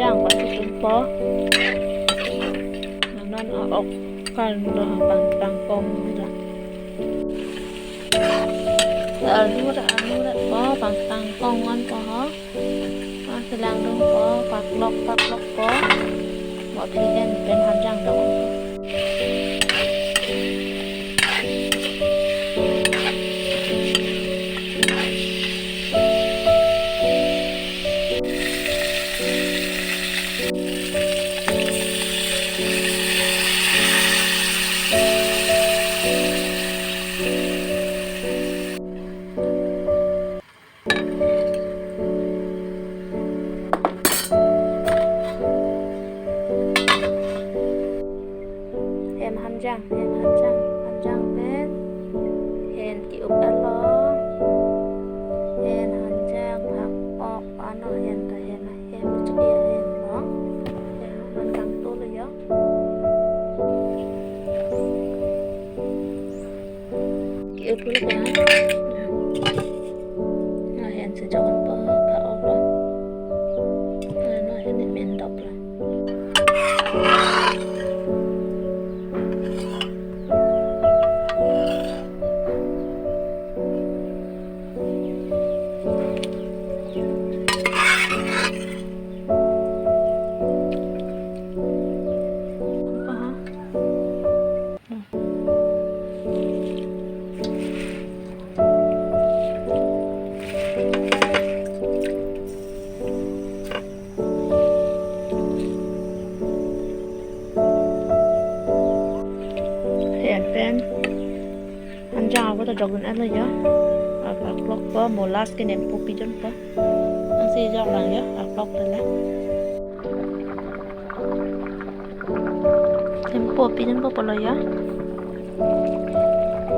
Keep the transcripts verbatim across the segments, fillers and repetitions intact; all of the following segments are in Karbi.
Jang pon si tum po. Non a-ok kan do ha pangtang kong la. Alu ra, alu ra po pangtang kong non po ho. Ansi langdun po, paklok paklok po. Mo thik en pen hanjang dong. Hem hanjang, hem hanjang, hanjang pen hen ke-up lo. Hen hanjang phak-ok ano hen ta hen hem chukya hen lo. Hen hanjang to lo yo. Ke-up lo ya. Lahen si chokon po phak-ok lo. Lahen lahen men dop lo. Hen pen hanjang ako ta jokdun lo ya. Apaklok po, mo last ke nempo pidun po. Ansi jok lang ya, aklok ta la. Nempo pidun po pulo ya.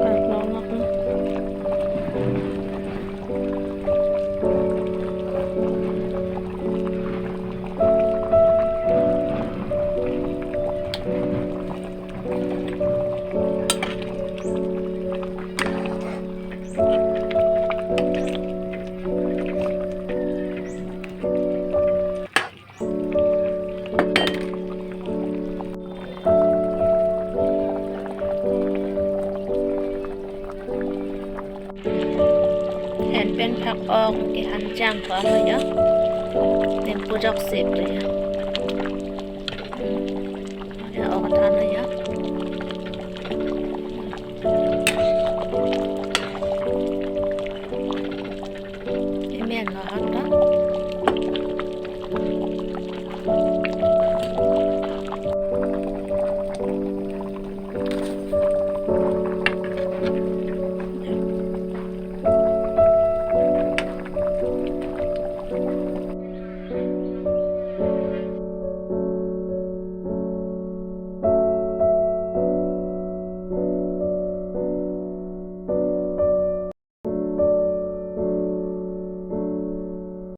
Aklok nok lo. Hen pen phak-ok ke hanjang ko ano ya. Nempo jok sip lo ya. Ya, ok ta ano ya. Emen lo hak ta.